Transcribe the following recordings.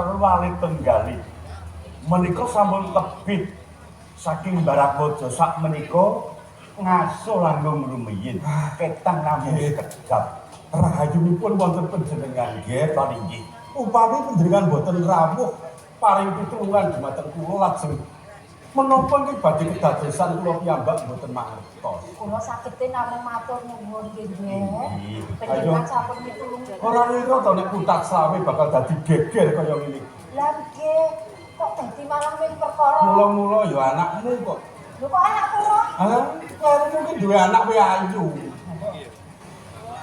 Ajar wali tenggali. Menika sampun tebih saking Baratwaja sak menika ngaso langkung rumiyin. Ketang namung sekedap. Rahayunipun wonten panjenengan nggih to nggih. Upami panjenengan boten rawuh paring pitulungan dumateng kula lajeng menapa ingkang badhe kedadosan kula piyambak boten mangertos. Kula sagete namung matur nuwun nggih nggih. Nggih. Panjenengan sampun mitulungi. Ora ngira to nek Putat Slawi bakal dadi geger kaya ngene. Lah nggih, kok dadi malah ming perkara. Mula-mula ya anakmu kok. Lho kok anak kula? Ah, klerumu ki duwe anak kowe ayu.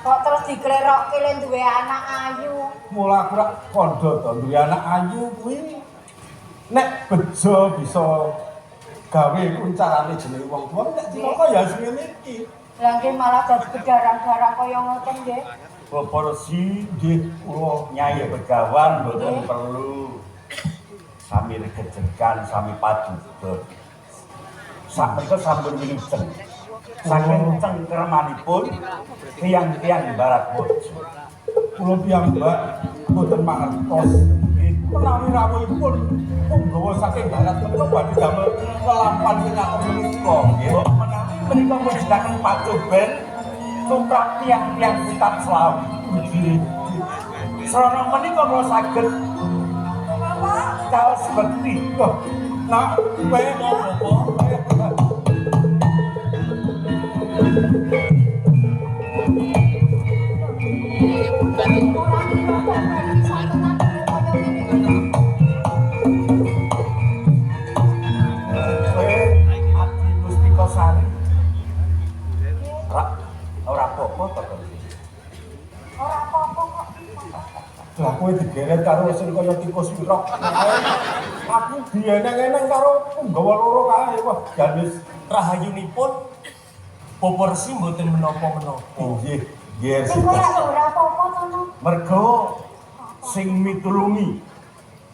Kok terus diklerokke le duwe anak ayu. Mula aku rak kandha to duwe anak ayu kuwi nek bejo bisa gawe kuncarane jenenge wong tuwa, nek cilaka ya sing ngene iki. Lah nggih malah dadi bedarang-darang kaya ngoten nggih. Bapak Resi Nggih, kula Nyai Begawan mboten perlu sami regejegan sami paduka. Sakmenika sampun wilujeng. Saking cengkermanipun tiyang-tiyang Baratwaja. Kula piyambak mboten mangertos menawi rawuhipun punggawa saking barat menika badhe damel lelampahan pinyaten menika nggih. Menawi menika mujudaken pacoben tumrap tiyang-tiyang Putat Slawi. Nggih. Srana menika kula saged caos bekti. Loh, nak kowe Bapak. Ora ngira bapak bisa tenan kaya ngene iki. Kowe Adi Mustikasari. Ora ora apa-apa to kowe. Ora apa-apa kok. Lah kowe digeret karo sing kaya tikus wirok. Aku dieneng-eneng karo punggawa loro kae. Wah, janis Rahayunipun Bapak Resi mboten menapa-menapa. Nggih, nggih. Sing ora ora apa-apa to no. Mergo sing mitulungi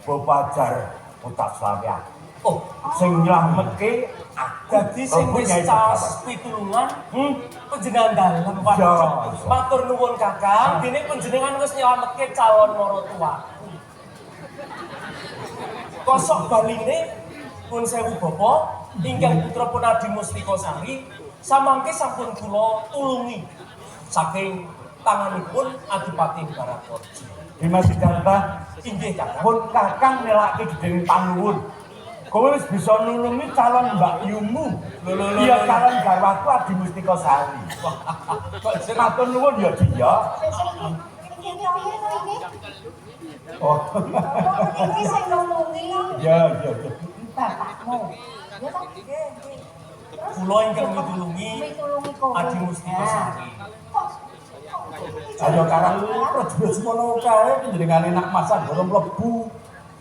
Bapak Ajar Putat Slawi aku. Oh, Sing nylametke aku. dadi sing Aku wis Nyai caos Begawan. pitulungan panjenengan dalem. Ya. Matur nuwun Kakang, dene panjenengan wis nyelametke calon maratuwaku. Kosok baline pun sewu bapa ingkang putra pun Adi Mustikasari samangke sampun kula tulungi saking tanganipun Adipati Baratwaja. Dimas Siddhartha, Inggih Kakang. pun Kakang nelake gedeng panuwun. Kowe wis bisa nulungi calon Mbak Yumu. Lho, lho, lho, Iya lho. calon garwaku Adi Mustikasari. Kok jeneng Matur nuwun ya Di ya. Sing iki iki piye to iki? Oh, Iki sing nulungi ya ya ya. bapakmu. Ya toh? Terus kula ingkang mitulungi mitulungi kowe. Adi Mustikasari. Kok Ayo karang prajurit semono kae panjenengane nak masak gorong mlebu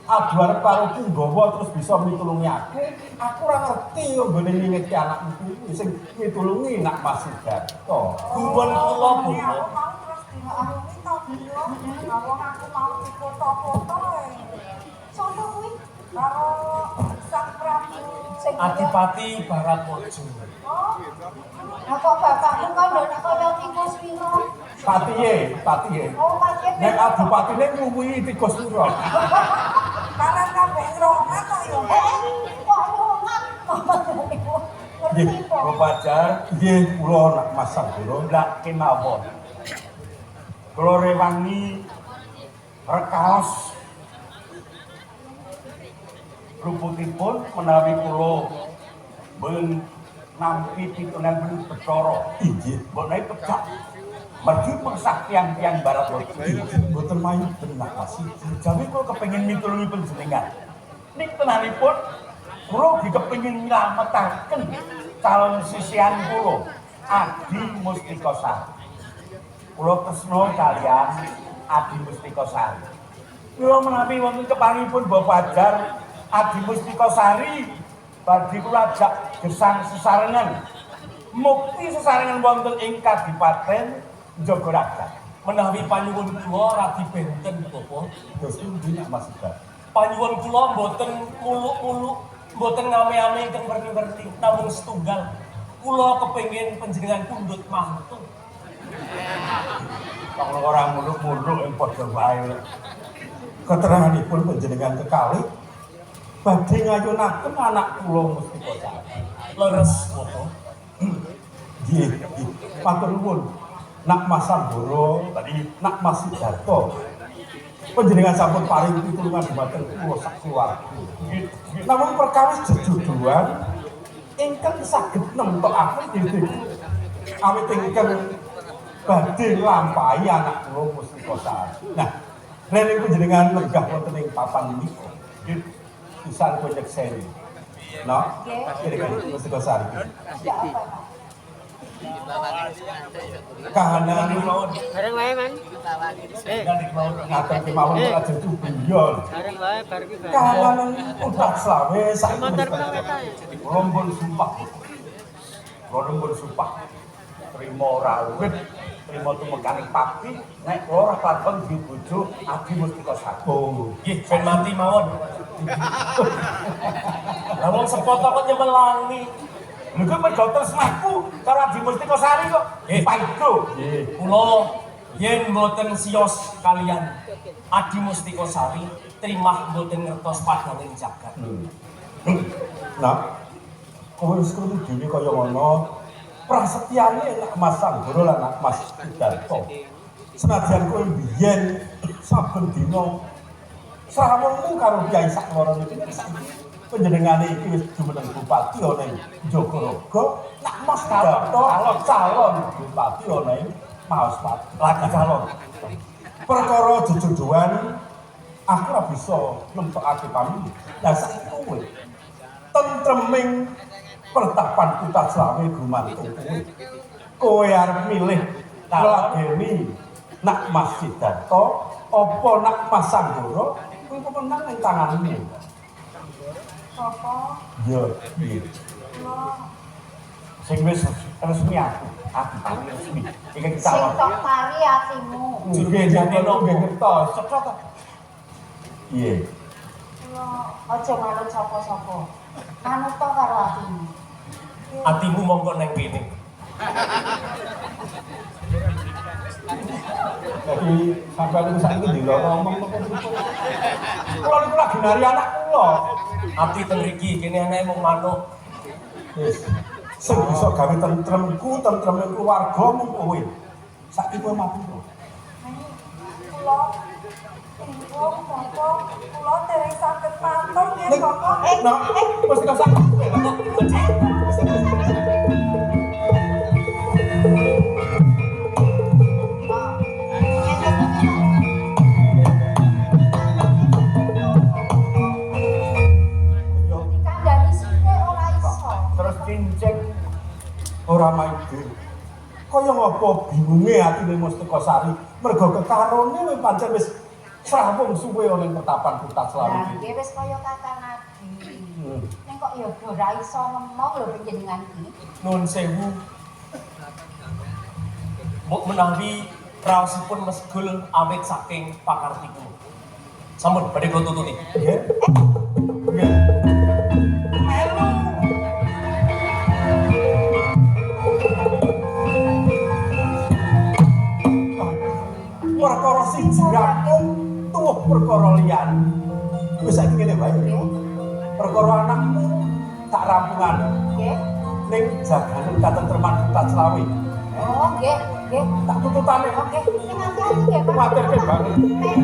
adu arep karo punggawa terus bisa mitulungi aku. Aku ora ngerti yo nggone ngingetke anakmu kuwi sing mitulungi nak Mas Siddhartha. Gumun kula Aku Bapak. mau terus dimaklumi to, Bro. Wong aku mau difoto-foto e. Sopo kuwi? Karo Sang Prabu. Sing Adipati Baratwaja. Oh, Lah kok bapakmu kan ndone kaya tikus wiro. Patiye, patiye. Oh, patiye. Nek adipatine ngluwihi tikus wiro. karang kabeh ngrongak kok ya. Eh, kok ngrungok? Ngerti Nggih, po. Bapak Ajar Nggih, kula nak Mas Sanggara. ndak kemawon. Kula rewangi rekaos luputipun menawi kula ben nampi pitunan ben Bathara. Inggih, Mbok menawi pecah. Mergi persaktian tiyang Baratwaja. mboten mayu benak Mas. Jawi kula kepengin mitulungi panjenengan. Ning tenanipun kula ugi kepengin nylametaken calon sisihan kula, Adi Mustikasari. Kula tresna kalian Adi Mustikasari. Kula menawi wonten kepanggihipun Bapak Ajar Adi Mustikasari badhe kula ajak gesang sesarengan. Mukti sesarengan wonten ing Kadipaten Jagaraja. Menawi panyuwun kula radi benten Bapak. Terus pundi nak Mas Siddhartha? Panyuwun kula mboten muluk-muluk, mboten ngame-ame ingkang werni-werni, namung setunggal. Kula kepengin panjenengan pundhut mantu. Kok ora muluk-muluk ing padha wae. Keteranganipun panjenengan kekalih badhe ngayunaken anak kula Mustikasari. Leres Bapak. Nggih, nggih. Matur nuwun. Nak Mas Anggara, nak Mas Sidarta. Panjenengan sampun paring pitulungan dhumateng kula sak keluarga. Namung perkawis jejodohan ingkang saged nemtokaken diri awit ingkang badhe nglampahi anak kula Mustikasari. Nah, rene panjenengan lenggah wonten ing papan menika. Pisan penyekseni. Nah, panjenengan Mustikasari. Ada apa, Pak? Kahanan Bareng wae, Man. Eh, ngaten kemawon kok ajeng cubiyon. bareng wae bar ki bareng. Kahanan utak slawe saiki Motor kula wetan. Kula pun sumpah. Kula pun sumpah. Trima ora urip, trima tumekaning pati, nek kula ora kelakon duwe bojo Adi Mustikasari. Oh, Nggih, ben mati mawon. Lah wong sepoto kok nyemelangi. Lha kuwi mergo tresnaku karo Adi Mustikasari kok. Eh. Paido. nggih. Kula yen mboten siyos kalian Adi Mustikasari trimah mboten ngertos padanging jagat. Nah, kowe wis krungu dhewe kaya ngono. Prasetyane nak Mas Anggara lan nak Mas Sidarta. Senajan kowe biyen saben dina srawungmu karo Kyai Sakmara iki nek saiki panjenengane iki wis jumeneng bupati ana ing Jagaraga, nak Mas Sidarta calon bupati ana ing Maospati. Lagi calon. Perkara jejodohan aku ora bisa nemtokake pamilih. Lah saiki kowe tentreming pertapan Kutha Slawe gumantung kowe. Kowe arep milih ngladeni nak Mas Sidarta apa nak Mas Anggara kuwi pemenang ning tanganmu. Bapak, Ya, piye? kula Sing wis resmi aku, Adipati resmi. Iki Sing calon. tok tari atimu. Nggih, nggih, nggih ngertos. Cetha ta? Piye? kula Aja manut sapa-sapa. Manut to karo atimu. Atimu mongko neng kene. Jadi sampeyan niku saiki diloro omong apa pripun? Kula niku lagi nari anak kula. Ati teng mriki kene anake mung manuk. Wis. Sing bisa gawe tentremku, tentreme keluarga mung kowe. Saiki kowe mati kok. kula bingung Bapak, kula dereng saged matur nggih Ning, Bapak. nah, mesti kok sak. Dikandani sithik ora iso. Terus cincin Ora maide. Kaya ngapa bingunge atine Mustikasari mergo kekarone kowe pancen wis srawung suwe ana ing pertapan Kutha Slawi Lah iki. nggih wis kaya kakang Adi. Hmm. Ning kok ya ora iso ngomong lho panjenengan iki. Nuwun sewu. Mbok menawi raosipun mesgul awit saking pakarti kula. Sampun badhe kula tututi. Nggih. Nggih. Perkara siji rampung, tuwuh perkara liyane. Wis saiki ngene wae. Nggih. Perkara anakmu tak rampungan Nggih. ning jaganen katentreman Kutha Slawi. Oh, nggih, nggih. Tak tututane. Oke, sing hati-hati nggih, Pak. Kuwatir ke banget. Eh.